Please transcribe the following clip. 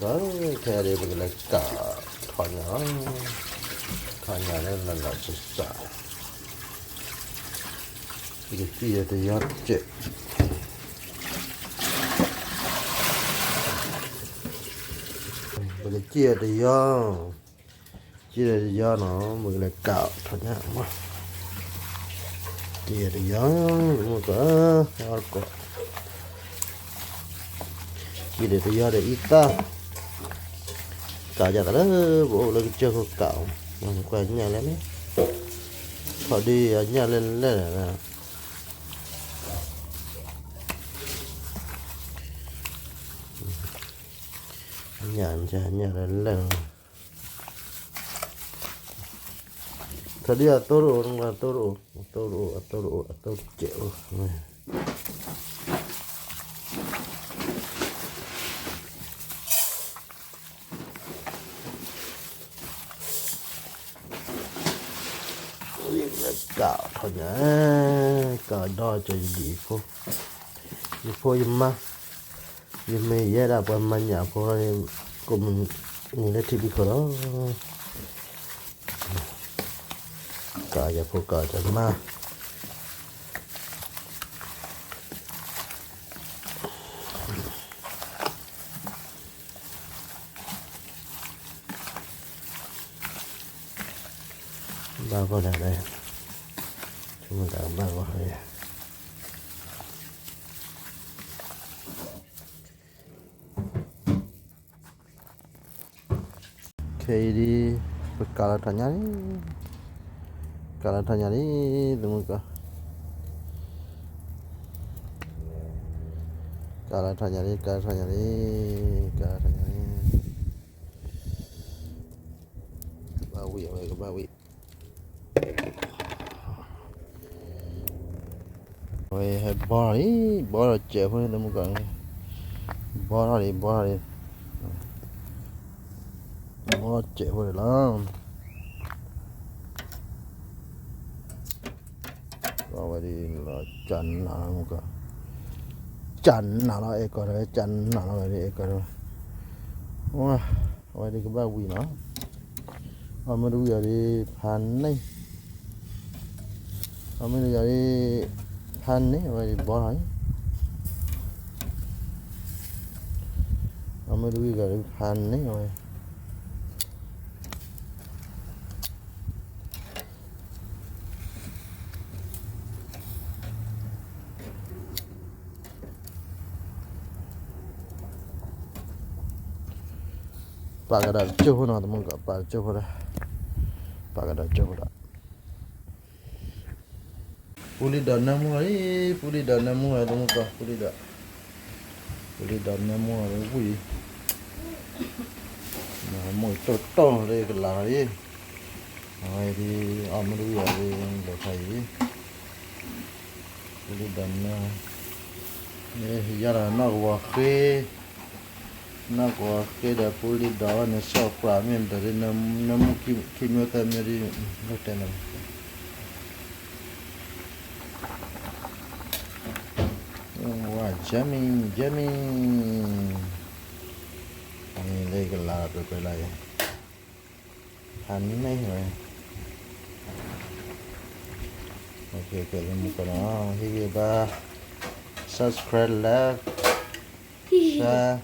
ကဲ ခဲအံၤပကလဲၤကးထီၣ်ညၣ်လီၤ. ထီၣ်ညၣ်လၢလၢလၢစးစး, ပကစံၣ်ဒီးတယီကဲး, ပကစံၣ်ဒီးတယီ, စံၣ်ဒီးတယီနီၤ ပကလဲၤကးထီၣ်ညၣ်မး, စံၣ်ဒီးတယီ, မုၢ်ကီး, ကီး စံၣ်ဒီးတယီဒီးအံသၣ်, ကးယၤသးလၢပအိၣ်လၢကစၢၢ်ခိၣ်ကးအီၤ, ကွၢ်ညၣ်လဲၣ်လဲၣ်, ထီၣ်ဒ်အညၣ်လဲၣ်လဲၣ်, ညၣ်ညၣ်လဲၣ်လဲၣ်, ထီၣ်ဒ်အသိတအိၣ်, အသိတအိၣ်, အသိတအိၣ်, အသိတအိၣ်, အသိတစဲးအိၣ် ကးထီၣ်ညါ, ကးဒီးကၢ်ယဒံၣ်ဖိ, ယဖိယမါ, ယမ့ၢ်ယဲဒၣ်ပှၤမၤညၣ်ဖိန့ၣ်, ကိးမုၢ်နံၤလၢထံဒံခိၣ်လီၤ. ကးယဖိကးယမါ ဘၣ်ဂီၢ်ဒၣ်လဲၣ်, ဆိကမိၣ်တၢ်ဘၣ်ဂီၢ်ဟဲ, ခဲအံၤဒ် ပကးလီၤထီၣ်ညါလံ, ကးလီၤထီၣ်ညါလံ, သမုၢ်ကီး, ကးလီၤထီၣ်ညါလံ, ကးလီၤထီၣ်ညါလံ, ကးလီၤထီၣ်ညါလံ, ကဘၣ်ဝံၣ်အဝဲကဘၣ်ဝံၣ် အဝဲဟဲဘီထီၣ်လံ, ဘီထီၣ်စဲးဖိန့ၣ် သမုၢ်ကီးန့ၣ်, ဘီထီၣ်လံ ဘီထီၣ်လံ, ဘီစဲးဖိန့ၣ်လီၤ. အဝဲဒ်လီၤ ကၢ်နးလီၤ သမုၢ်ကီး, ကၢ်နးလီၤ အဲၣ်ကီးတဝဲ ကၢ်နးလီၤဝဲဒ် အဲၣ်ကီးတဝဲ, အဝဲဒ်ကဘၣ်ဝံၣ်နီၤ. အီၣ်မ့ၢ်တဝံၣ်အီၤဒ်ဖးန့ၢ်, အီၣ်မ့ၢ်တဝံၣ်အီၤဒ်ဖးန့ၢ် အဝဲဒ်ဘီထီၣ်အံၤ, အီၣ်မ့ၢ်တဝံၣ်အီၤဒ်ဖးန့ၢ်အဝဲ ပာ်ကဒီးတကၠိၢ်ဖိနီၤ သမုၢ်ကီး ပာ်တကၠိၢ်ဖိဒီး, ပာ်ကဒီးတကၠိၢ်ဖိဒီး, ပူလံဒီးနၢမူလံ, ပူလံဒီးနၢမူလံ သမုၢ်ကီး ပူလံဒီး, ပူလံဒီးနၢမူလံဝံၣ်, မ့ၢ်တိၢ်တိၢ်လၢကလၤလီၤအံၤ, အဝဲဒ် အီၣ်မ့ၢ်တဝံၣ်အီၤဒ် လဲၤဖးအံၤ ပူလံဒီးနၢ, ယၤဒီးနီၢ်ကဝီၤဃ့, နီၢ်ကဝီၤဃ့ဒီးပူလံဒီးဝဲန့ၣ် စီၣ်ပြးမ့ၢ်ဒီး နၢမူခံမံၤသၢမံၤဒ် လၢတဲန့ၣ်, ဝါ ယဲမံၤ ယဲမံၤ, လၢကလၤပှဲၤပှဲၤလီၤအံၤ, ဖးန့ၢ်ဝဲ, လၢမူကီးနီၤ ဟ့ၣ်ဂံၢ်ဘါ subscribe like share